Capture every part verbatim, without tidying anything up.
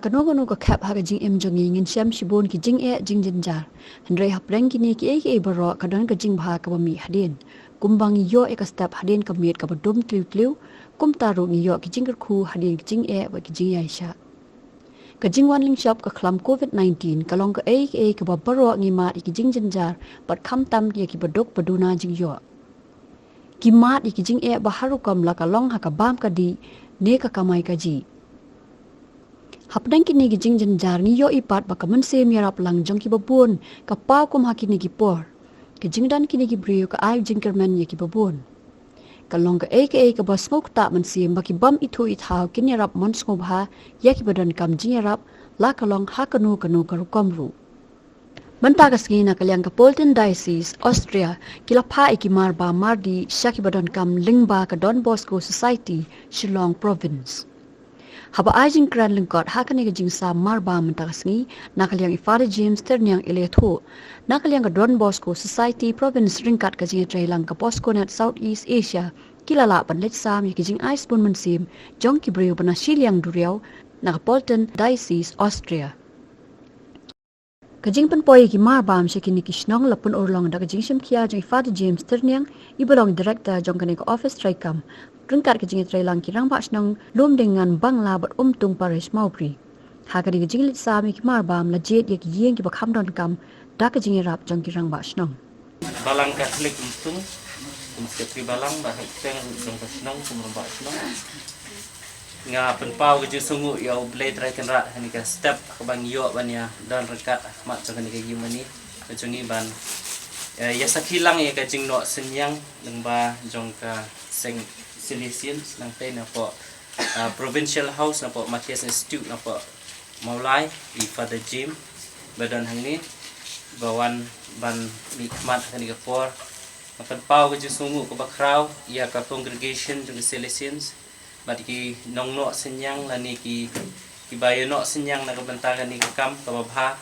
Kano kano ka khep ha ka jingim jong ngi ngin shem shibun ki jingeh jingjynjar. Hynrei hapdeng kine kiei kiei baroh ka don ka jingbha kaba mih hadien. Kumba ngi ïoh ïa ka step hadien ka miet kaba dum tliw tliw, kumta ruh ngi ïoh ki jingkyrkhu hadien ki jingeh bad ki jingïaishah. Ka jingwan lyngshop ka khlam covid nineteen ka long kaei kaei kaba baroh ngi mad ïa ki jingjynjar bad khamtam ïa kiba duk ba duna jingïoh. Ki mad ïa ki jingeh ba har rukom, la ka long ha ka bam ka dih ne ka kamai kajih. Hapdeng kine ki jingjynjar ngi ïohi pat ba ka mynsiem ïarap lang jong kiba bun ka paw kum ha kine ki por. Ka jingdon kine ki briew ka ai jingkyrmen ïa kiba bun. Ka long kaei kaei kaba sngewkta mynsiem ba ki bym ithuh ithaw kin ïarap mon sngewbha ïa kiba donkam jingïarap, la ka long ha kano kano ka rukom ruh. Mynta ka sngi na ka liang ka Pölten Diocese, Austria, ki la phah ïa ki marbam mardih sha kiba donkam lyngba ka Don Bosco Society, Shillong Province. Haba ai jingkren lyngkot ha kane ka jingsam marbam mynta ka sngi, na ka liang i Father James Tyrniang i la ïathuh, na ka liang ka Don Bosco Society Province ryngkat ka jingïatreilang ka Bosco Net South East Asia, ki la lah ban leit sam ïa ki jingai sbun mynsiem jong ki briew ba na shiliang duriaw na ka Pölten Diocese, Austria. Ka jingpynpoi ïa ki marbam sha kine ki shnong la pynurlong da ka jingshim khia jong i Father James Tyrniang, iba long director jong kane ka office treikam, ryngkat ka jingïatreilang ki rangbah shnong Lumdiengan Bangla bad Umtung Parish, Mawbri. Ha kane ka jingleit sam ïa ki marbam la jied ïa ki ïing kiba kham donkam da ka jingïarap jong ki rangbah shnong. Balang Katholik Umtung, kum Secretary Balang, bad ha ki seng jong ka shnong kum rangbah shnong, nga pynpaw ka jingsngewnguh ïa U Blei Trai Kynrad ha kane ka step kaba ngi ïoh ban ïa don ryngkat ha khmat jong kane ka ïing mane ka jong ngi ban, eh, ïa sakhi lang ïa ka jingnoh synñiang lyngba jong ka seng Salesian, nangtei napoh, ah, Provincial House, napoh Matthias Institute, napoh Mawlai, i Father Jim ba don hangne ba wan ban mihkhmat ha kane ka por. Nga pynpaw ka jingsngewnguh kaba khraw ïa ka congregation jong ka Salesians bad ki nongnoh synñiang lane ki, kiba ïa noh synñiang na ka bynta kane ka kam kaba bha,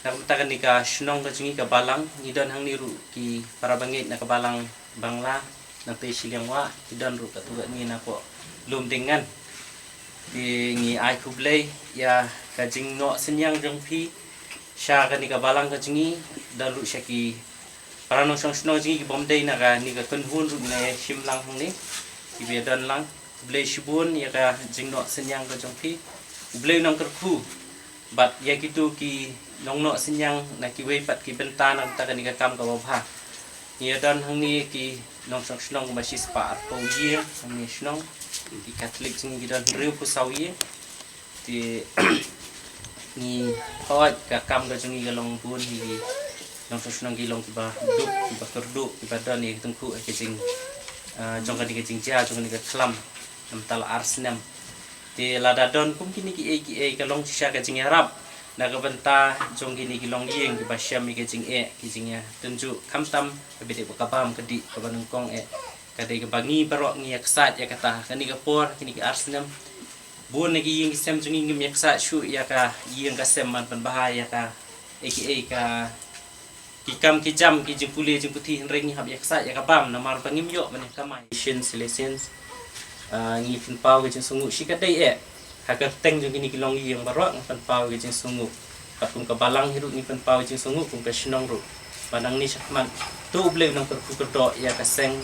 na ka bynta kane ka shnong ka jong ngi ka Balang. Ngi don hangne ruh ki para bangeit na ka Balang Bangla, nangtei shiliang wah ki don ruh katto katne napoh Lumdiengan. Te ngi ai khublei ïa ka jingnoh synñiang jong phi sha kane ka Balang ka jong ngi, don ruh sha ki para nongshong shnong jong ngi ki bym dei na kane ka kynhun ruh ngi la shim lang hangne, kiba ïa don lang. Khublei shibun ïa ka jingnoh synñiang ka jong phi. U Blei un nang kyrkhu bad ïa kito ki nongnoh synñiang na kiwei pat ki bynta na ka bynta kane ka kam kaba bha. Ngi ïa don hangne ki nongshong shnong kumba shispah arphew ïing hangne shnong. Ki Katholik jong ngi ki don hynriewphew saw ïing. Te ngi hoi ka kam ka jong ngi ka long bun hi, ki nongshong shnong ki long kiba duk, kiba kyrduh, kiba don ïa ki tyngkhuh ha ka jing, ah, jong kane ka jingjia, jong kane ka khlam. Namar ta la ar snem. Te lada don kum kine kiei kiei ka long shisha ka jingïarap na ka bynta jong kine ki longïing kiba shem ïa ka jingeh, ki jingïatynjuh, khamtam kaba dei ba ka bam ka dih kaba nyngkong eh. Ka dei kaba ngi baroh ngi ïa ksaid ïa kata. Kane ka por, kine ki ar snem, bun na ki ïing ki sem jong ngi ngim ïa ksaid shuh ïa ka ïing ka sem ban pynbha ïa ka, eh, ki, eh, ka, ki kam ki jam, ki jingpule jingputhi, hynrei ngi hap ïa ksaid ïa ka bam namar ba ngim ïoh ban ïa kamai. Shin Salesians, ah, ngi pynpaw ka jingsngewnguh shikatdei eh. Ha ka kyrteng jong kine ki longïing baroh ngi pynpaw ka jingsngewnguh. Bad kum ka Balang hi ruh ngi pynpaw ka jingsngewnguh, kum ka shnong ruh. Ba nangne shakhmat, to U Blei un nang kyrkhu kyrdoh ïa ka seng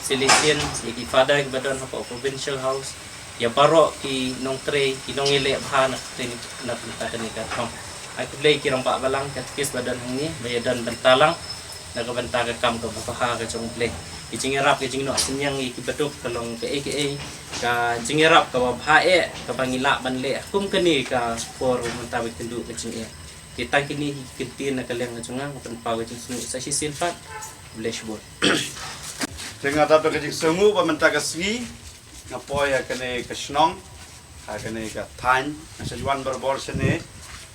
Salesian, ïa ki Father kiba don hapoh Provincial House, ïa baroh ki nongtrei, ki nongïaleh bha na ka, na ka bynta kane ka thong. Ai khublei ki rangbah Balang, katekis ba don hangne ba ïa don bynta lang na ka bynta ka kam kaba bha ka jong U Blei. Ki jingïarap, ki jingnoh synñiang ïa kiba duk ka long kaei kaei ka jingïarap kaba bha eh kaba ngi lah ban leh kum kane ka por mynta ba kynduh ka jingeh. Te tang kine hi ki ktien na ka liang ka jong nga, nga pynpaw ka jingsngewnguh sa shisien pat. Khublei shibun. Te nga dap da ka jingsngewnguh ba mynta ka sngi nga poi ha kane ka shnong, ha kane ka thaiñ, nga sa ju wan barabor shane,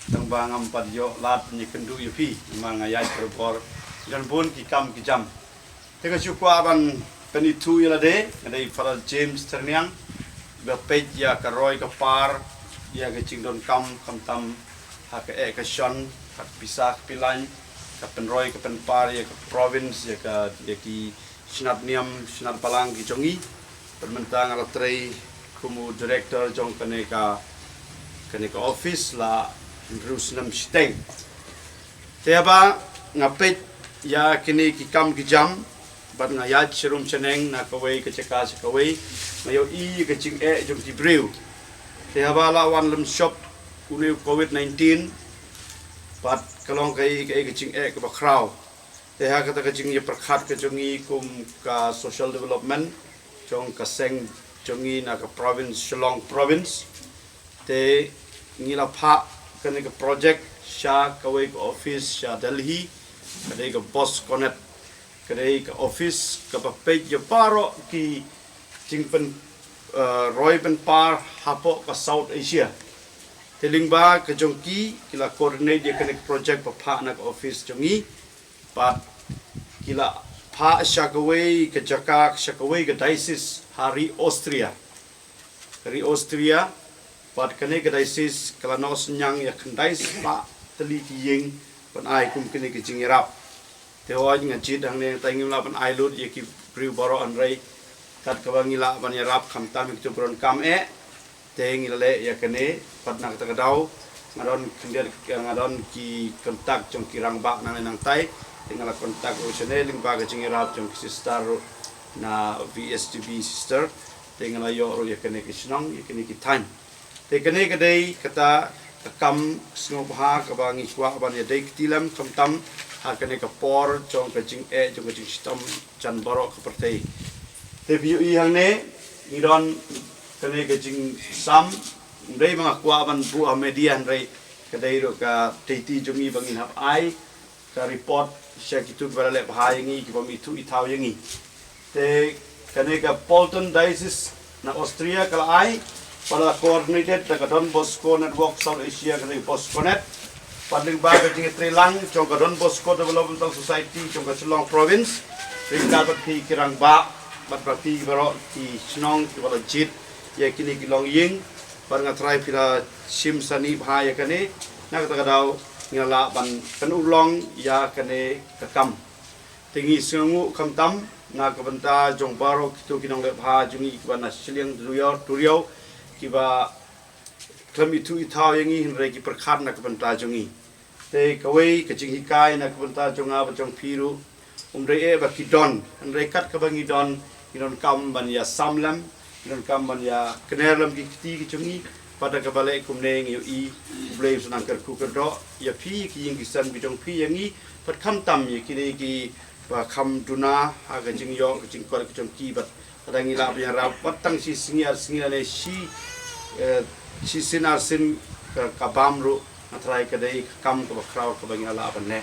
tang ba ngam pat ïoh lad ban ïakynduh ïa phi, namar nga ïaid barabor, don bun ki kam ki jam. Te nga shu kwah ban pynithuh ïa lade, nga dei Father James Tyrniang, ba peit ïa ka roi ka par ïa ka jingdonkam, khamtam ha ka eh ka shon, ha ka pisa ka pilan, ka pynroi ka pynpar ïa ka province, ïa ka, ïa ki shnat niam shnat balang ki jong ngi. Bad mynta nga la trei kum u director jong kane ka Kane ka office la hynriew snem shiteng. Te haba nga peit ïa kine ki kam ki jam bad nga ïaid sharum shaneng na kawei ka jaka sha kawei, nga ïohi ka jingeh jong ki briew. Te haba la wan lem shop une u covid nineteen bad ka long kaei kaei ka jingeh kaba khraw. Te ha kata ka jingïapyrkhat ka jong ngi kum ka social development jong ka seng jong ngi na ka province Shillong province, te ngi la phah kane ka project sha kawei ka office sha Delhi, ka dei ka BOSCOnet, ka dei ka office kaba peit ïa baroh ki jingpyn, eh, roi pynpar hapoh ka South Asia. Te lyngba ka jong ki, ki la coordinate ïa kane ka project ba phah na ka office jong ngi. Bad ki la phah sha kawei ka jaka, sha kawei ka diocese ha ri Austria. Ka ri Austria, bad kane ka diocese ka la noh synñiang ïa khyndai spah tylli ki ïing ban ai kum kine ki jingïarap. Te hooid nga jied hangne, tang ngim lah ban ai lut ïa ki briew baroh, hynrei kat kaba ngi lah ban ïarap khamtam ïa kito ba donkam eh. Te ngi la leh ïa kane, bad na kata ka daw nga don khyndiat, nga don ki contact jong ki rangbah nangne nangtai. Te nga la contact ruh shane lyngba ka jingïarap jong ki sister ruh na V S T B sister. Te nga la ïoh ruh ïa kane ki shnong, ïa kane ki thaiñ. Te kane ka dei kata ka kam sngewbha kaba ngi kwah ban ïadei kti lem khamtam ha kane ka por jong ka jingeh jong ka jingshitom jan baroh ka pyrthei. Te phi ïohi hangne ngi don kane ka jingsam, ym dei ba nga kwah ban buh ha media, hynrei ka dei ruh ka duty jong ngi ba ngin hap ai ka report sha kito kiba la leh bha ïa ngi, kiba ym ithuh ithaw ïa ngi. Te kane ka Pölten Diocese na Austria ka la ai, ba la coordinated da ka Don Bosco Network South Asia, kane ka BOSCOnet. Bad lyngba ka jingïatreilang jong ka Don Bosco Developmental Society jong ka Shillong Province, ryngkat bad phi ki rangbah bad phi baroh ki shnong kiba la jied ïa kine ki longïing. Bad nga tharai phi la shim sani bha ïa kane, na kata ka daw ngi la lah ban pynurlong ïa kane ka kam. Te ngi sngewnguh khamtam na ka bynta jong baroh kito ki nongleh bha jong ngi kiba na shiliang duriaw duriaw, kiba khlem ithuh ithaw ïa ngi, hynrei ki pyrkhat na ka bynta jong ngi. Te kawei ka jinghikai na ka bynta jong nga bad jong phi ruh, ym dei eh ba ki don, hynrei kat kaba ngi don, ngi donkam ban ïasam lem, ngi donkam ban ïakner lem ki kti ki jong ngi. Bad da kaba leh kumne ngi ïohi U Blei un sa nang kyrkhu kyrdoh ïa phi, ki ïing ki sem ki jong phi, ïa ngi, bad khamtam ïa kine kiba kham duna ha ka jingïoh ka jingkot ka jong ki. Bad lada ngi lah ban ïarap wat tang shi sngi ar sngi lane shi, eh, shi sien ar sien ka, ka bam ruh, nga tharai ka dei ka kam kaba khraw kaba ngi la lah ban leh.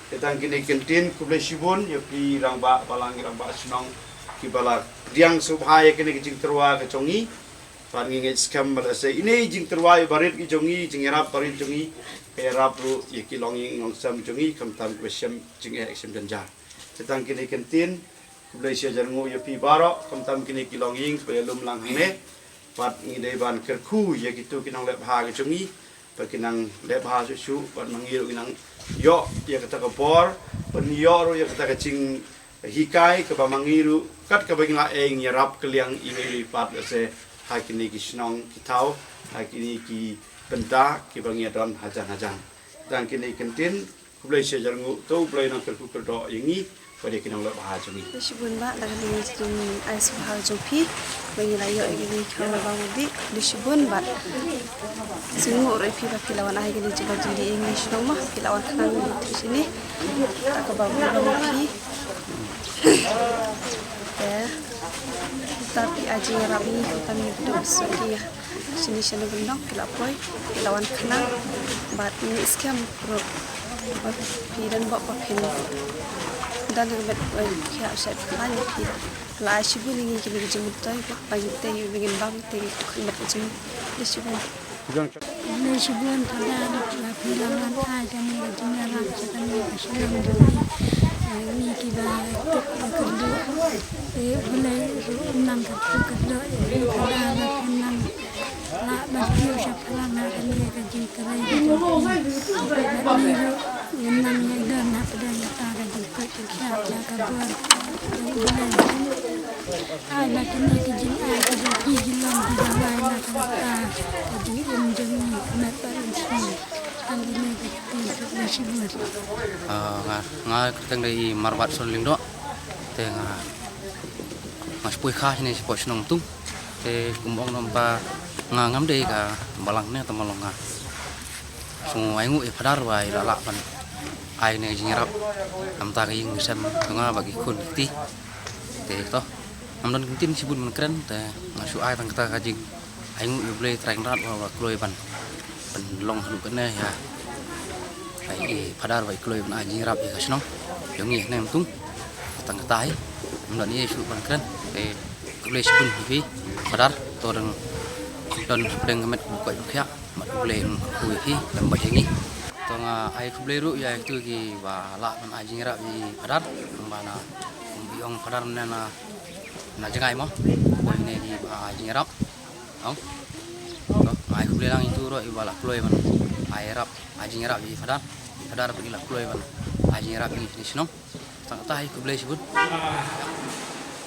Te tang kine ki ktien, khublei shibun ïa phi rangbah balang, rangbah shnong kiba la pdiang sngewbha ïa kine ki jingtyrwa ka jong ngi. Bad ngi ngeit skhem ba lehse ine i jingtyrwa barit ki jong ngi, jingïarap barit jong ngi, ka ïarap ruh ïa ki longïing longsem jong ngi khamtam kiba shem jingeh shem jynjar. Te tang kine ki ktien, khublei shi hajar nguh ïa phi baroh, khamtam kine ki longïing kiba ïalum lang hangne. Bad ngi dei ban kyrkhu ïa kito ki nongleh bha ki jong ngi ba kin nang leh bha shuh shuh, bad ma ngi ruh ngin nang ïoh ïa kata ka bor, bad ngi ïoh ruh ïa kata ka jinghikai kaba ma ngi ruh kat kaba ngi la ei ngi ïarap kylliang iwei iwei pat, lehse ha kine ki shnong ki thaw, ha kine ki bynta kiba ngi ïadon hajan hajan. Tang kine ki ktien, khublei shi hajar nguh, to U Blei un nang kyrkhu kyrdoh ïa ngi bad ïa ki nongleh bha jong ngi. Khublei shibun bah, da kane ka jingai sngewbha jong phi ba ngi la ïoh ïa kane ka khubor ba mudih. Khublei shibun bah. Sngewnguh ruh ïa phi ba phi la wan ai kane ka jingai jingdih ïa ngi shnong, ma phi la wan khnang ïa ngi tang shane. Ka ba mudih ba phi. Te ta phi ai jingïarap ïa ngi, ta phi duh suk ïa ngi. Shini shini bynrong phi la poi, phi la wan khnang, bad ngi skhem ruh ba phi don bok ba phin don ka met ba phi hap shet phi la ai shibun ïa ngi kine ki jingmyntoi ba ngi tei ba ngin bam tei ki khun met ka jingmyntoi shibun. Khublei shibun Phadar ba phi la wan ai kane ka jingïarap sha kane ka shnong jong ngi. Ngi kiba tip ba kyrduh, te U Blei ruh un nang kyrkhu kyrdoh ïa phi Phadar ba phin nang lah ban kiew shaphrang ha kane ka jingtrei ka jong phi. Bad ngi ruh ngin nang ïai don hapdeng kata ka jingkoit jingkhiah. Na ka bor, ai na kine ki jingai ki jong ki jinglong ki jong ai na ka bor, ka jingim jong ngi met bad lynti. Tang kine ki kti ka bor shibun. Ah, nga nga kyrteng dei i Marbat Son Lyngdoh. Te nga nga shu poi kha shane shapoh shnong Tung. Te kumba ong, namta nga ngam dei ka balang ne, te ma long nga sngew ai nguh ïa Phadar ba i la lah ban ai ne ka jingïarap. Namta ka ïing ka sem jong nga bad ki khun ki kti. Te to, ngam don kyntien shibun ban kren, te nga shu ai tang kata ka jingai nguh ïa U Blei Trai Kynrad ba u la kloi ban ban long haduh kane ïa, ai, i Phadar ba i kloi ban ai jingïarap ïa ka shnong jong ngi hangne Tung. Tang kata hi, ngam don ei ei shuh ban kren. Te khublei shibun ïa phi Phadar, to dang don hapdeng ka met ba koit ba khiah. Bad U Blei un kyrkhu ïa phi lem bad ïa ngi. To nga ai khublei ruh ïa kito kiba lah ban ai jingïarap ïa i Phadar, kumba na, kumba i ong Phadar ne na, na jngai mo. Poi ne kiba ai jingïarap. Ong. To nga ai khublei lang ïa kito ruh iba la kloi ban ai ïarap, ai jingïarap ïa i Phadar. I Phadar ruh i la kloi ban ai jingïarap ïa ngi shane shnong. Tang kata hi, khublei shibun. Ah,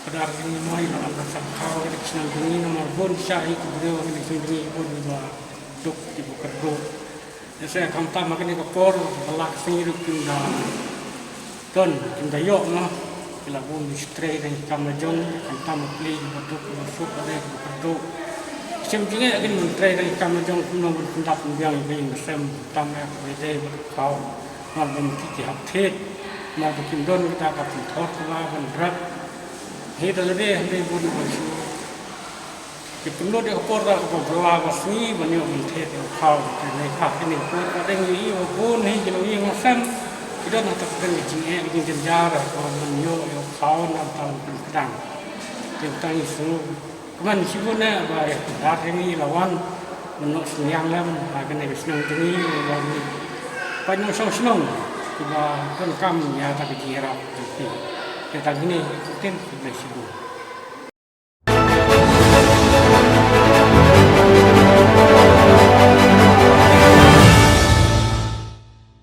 Phadar jong ngi mo, i la wan ban sam khaw ïa ka shnong jong ngi namar bun sha hi ki briew ha ka shnong jong ngi bun ba duk kiba kyrduh. Ïa se khamtam ha kane ka por ba la ka sngi ruh kim da don, kim da ïoh mo. Ki la bun ki trei dang ki kam la jong, khamtam ha pli kiba duk kiba suk ba dei kiba kyrduh. Shem jingeh kin ban trei dang ki kam la jong kumno ban pyndap pynbiang ïa ka ïing ka sem, khamtam ïa ka dei ba duk khaw. Namar ba ki ki hap thied, namar ba kim don kita ka pynthor kaba ban rep. Hi da lade hynrei bun ban shu ki pynlut ïa ka por da kaba bylla ba sngi ban ïoh ban thied ïa u khaw. Te ne ka kine por ka dang ïohi ba bun hi ki nongïing nongsem ki don ha ka dang ka jingeh ka jingjynjar ba ban ïoh ïa u khaw namar tang pynkdang. Te tang ïa sngew Kmen shibun eh ba ïa ka Phadar jong ngi la wan ban noh synñiang lem ha kane ka shnong jong ngi, ba ngi pait nongshong shnong kiba donkam ïa kata ka jingïarap jong ki. Te tang kine ki ktien, khublei shibun.